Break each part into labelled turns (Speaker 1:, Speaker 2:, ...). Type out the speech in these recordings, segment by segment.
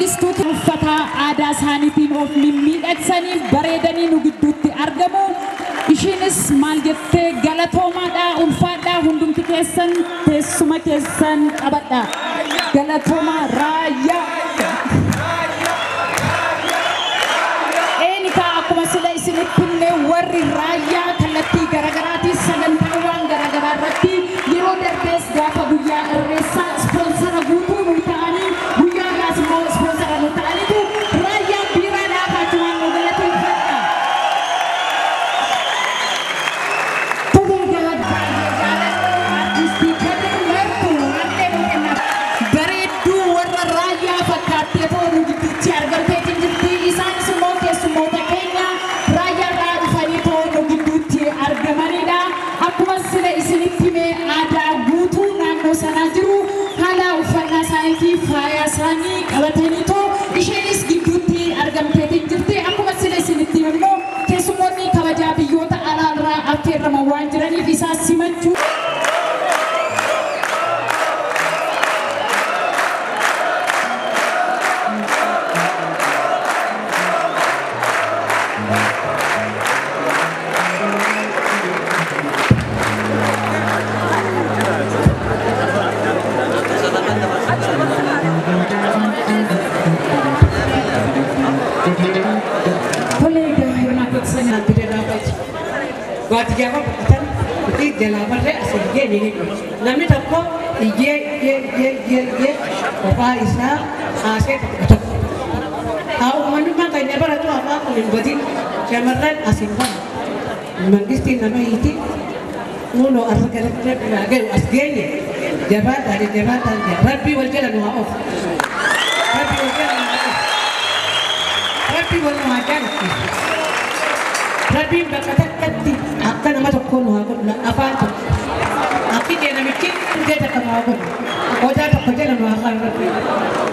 Speaker 1: Weellistuu uffata aadaa isaaniitiin of mimmiidhagsanii bareedanii nu gidduutti argamu. Ishiinis maal jettee galatoomaadha, ulfaadha, hundumti keessan teessuma keessan qabadha. Galatooma raayyaa. Eenika akkuma sila isinitti himne warri raayyaa kallattii garaagaraatiin sagantaawwan garaagaraa irratti yeroo darbees gaafa guyyaa irreessaa ispoonsara guutuu nu ta'anii guyyaa irraas immoo ispoonsara nu ta'aniitu raayyaa biiraa dhaabachumaan nu galateeffadha. Tole egaa baay'ee jaaladhu artistii Kadir Martuu harkee nu kenna. Bareedduu warra raayyaa fakkaattee too nu gidduutti argamteetiin jirti. Isaanis immoo keessummoota keenya raayyaa irraa dhufanii too nu gidduutti argamanidha. Akkuma sila isinitti hime aadaa guutuu naannoo sanaa jiru haala uffannaa isaanii fi faaya isaanii qabatanii too isheenis gidduutti argamteetiin jirti. Akkuma sila isinitti hime immoo keessummoonni kabajaa biyyoota alaa irraa affeerraman waan jiraniif isaan simachuu. Tole egaa hirmaattota sana
Speaker 2: Baadiyyaa baqatan itti jalaa barree asii iyyee namni tokko iyyee iyyee iyyee iyyee iyyee kophaa isaa haasee tokko tokko. Haa uummanni keenya baratu afaan kun hin badin shamarran asiin bahu. Mangistiin nama hiiti nuunoo arra galatti biraa gahu as geenye jabaadhaan jabaadhaan rabbii wal jala nu haa oofu. Rabbii wal jala nu haa oofu. Rabbii wal nu haa jaalachiisu. Rabbiin bakka takkatti akka nama tokkoo nu haa godhu afaan tokko. Akki jee namichi hundee takka nu haa godhu. Odaa tokko jala nu haa godhu rabbiin.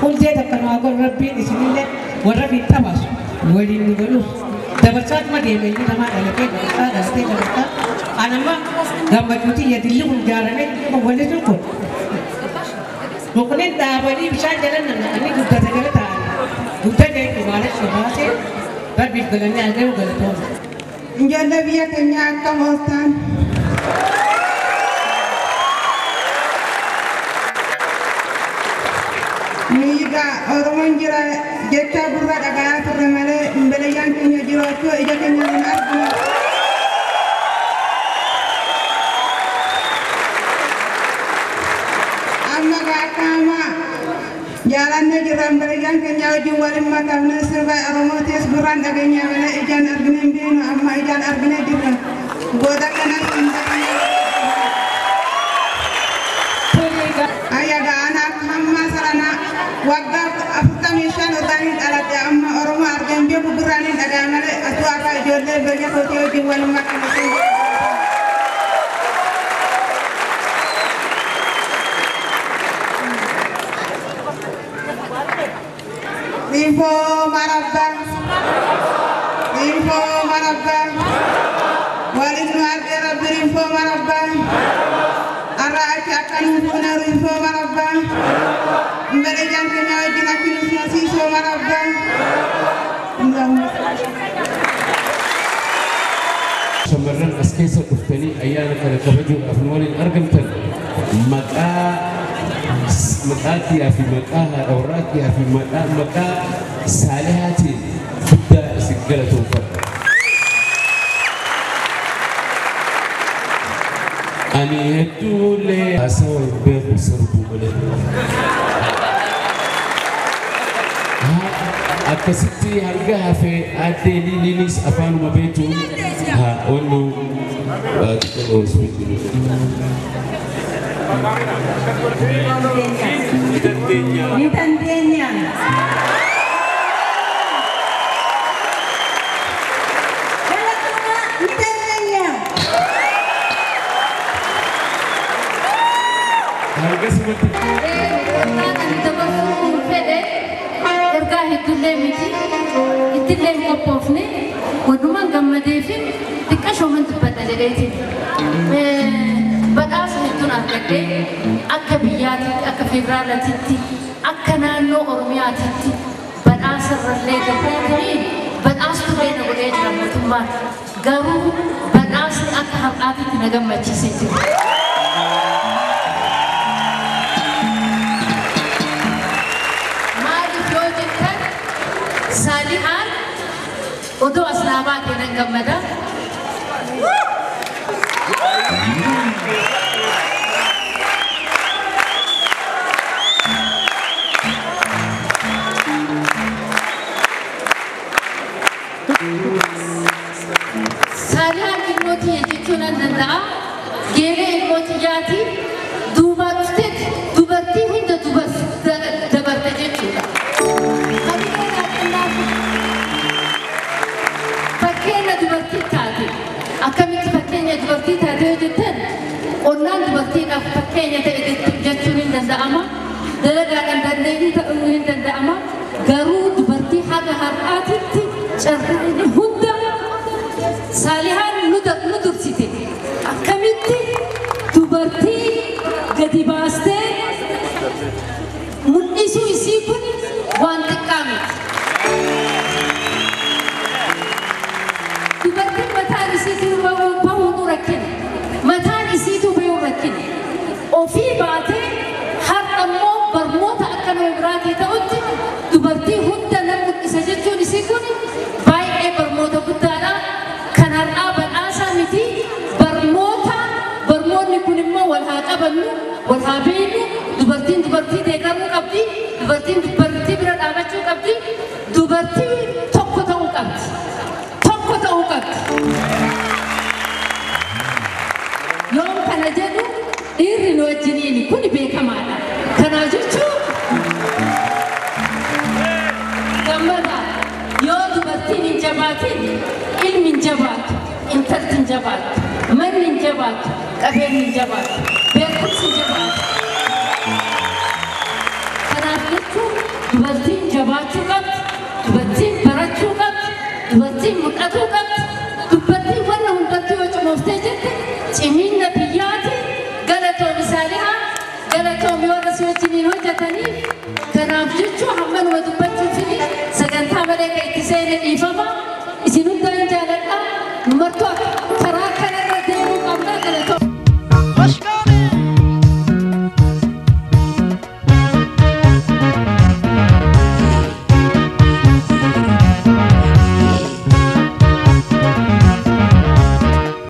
Speaker 2: Hundee takka nu haa godhu rabbiin isinillee warra fiixaa baasu waliin nu godhus. Dabarsaatuma deeme inni namaa dhalatee dabarsaa dhalatee dabarsaa. Anamma gammachuuti yadilli kun ijaaramee wallisuun kun. Mukkeen dhaabanii bishaan jala nanna'anii guddata jala taa'anii. Guddata jechuun maal baasee rabbiif galanii haa gahu galatooma.
Speaker 3: Ijoollee biyya keenyaa akkam ooltan? Nuyi egaa Oromoon jira jecha gurra dhaga'aa turre malee beleyyaan keenya jiraachuu ija keenya hin arginu. Amma egaa akka hamaa jaalannee jirra beleyyaan keenya wajjin waliin makamne sirba Oromootis gurraan dhageenya malee ijaan argine hin beeknu amma ijaan argine jirra. Booda kanas hin dhageenya.
Speaker 1: Tole egaa
Speaker 3: Ayyaga ana akka hammaa sarana waggaa 45 otaniin dhaladhe amma Oromoo argeen beeku gurraan hin dhaga'a malee asuu akka ijoollee biyya kootii wajjin waliin makamne. Rinfo marabba. Rinfo marabba. Walin nu arge rabbi rinfo marabba. Arra achi akka nu fuune rinfo marabba. Mbele jaan keenya wajjin akki nu sinasiisoo marabba.
Speaker 4: Shamarran as keessa dhuftanii ayyaana kana kabajuudhaaf nu waliin argamtan maqaa maqaa kiyyaa fi maqaa haadha warraa kiyyaa fi maqaa maqaa saalihaatiin guddaa isin galatoonfadha. Ani hedduullee haasawa hin beeku sirbuu malee. Akkasitti hanga hafee aaddee Liiliinis afaanuma beektuun haa onnu ni dandeenya.
Speaker 2: Ni dandeenya.
Speaker 5: Galatoomaa ni dandeenya.
Speaker 4: Hangasumatti
Speaker 6: Ergaa ani dabarsuu fedhe ergaa hedduullee miti ittillee hin qophoofne walumaan gammadee fi xiqqa shooman dubbadha jedheeti. Badhaasa hedduun argadhee akka biyyaatitti akka federaalaatitti akka naannoo Oromiyaatitti Badhaasarrallee dabreetanii badhaastullee na godhee jira mootummaan. Garuu badhaasni akka har'aatitti na gammachiisee jira. Maaliif yoo jettan Saalihaan odoo as naa baate nan gammada. Saalihaan ilmoo tiyya jechuu nan danda'a. Geelee ilmoo tiyyaati. Duubaa dhufteet dubartii hunda dabarte jechuudha. Hamilee naa kennaafi. Fakkeenya dubartii taate. Akkamitti fakkeenya dubartii taate yoo jettan qonnaan dubartiidhaaf fakkeenya ta'e jechuun hin danda'ama. Dalagaadhaan dandeenyii ta'uu hin danda'ama. Garuu dubartii haga har'aatitti carraan hunda Saalihaan nu dursite. Akkamitti dubartii gadi baastee mul'isuu isii kun waan xiqqaa miti. Dubartiin mataan isiituu bahuu rakkina. Mataan isiituu bahuu rakkina. Ofii baatee har'a immoo barnoota akka nama biraatii ta'utti dubartii hunda nan mul'isa jechuun isii kun baay'ee barnoota guddaadha. Kan har'aa badhaasaa miti barnoota barnoonni kun immoo wal haa qabannu wal haa beeknu dubartiin dubartii deeggaruu qabdi dubartiin dubartii bira dhaabachuu qabdi dubartii tokko ta'uu qabdi tokko ta'uu qabdi. Yoon kana jedhu dhiirri nu wajjiniin kun beekamaadha. Kanaa jechuun gammada yoo dubartiin hin jabaatin ilmi hin jabaatu, intalti hin jabaatu, manni hin jabaatu, qabeenyi hin jabaatu, beekumsi hin jabaatu. Kanaaf jechuun dubartiin jabaachuu qabdi, dubartiin barachuu qabdi, dubartiin mul'atuu qabdi, dubartiin wanna hundatti yoo cimooftee jette cimina biyyaati galatoomi Saalihaa galatoomi warra si wajjiniin hojjetaniif. Kanaaf jechuun hammanuma dubbachuuf sagantaa malee kan itti seene dhiifama. Isin hundaan jaaladha. Martuu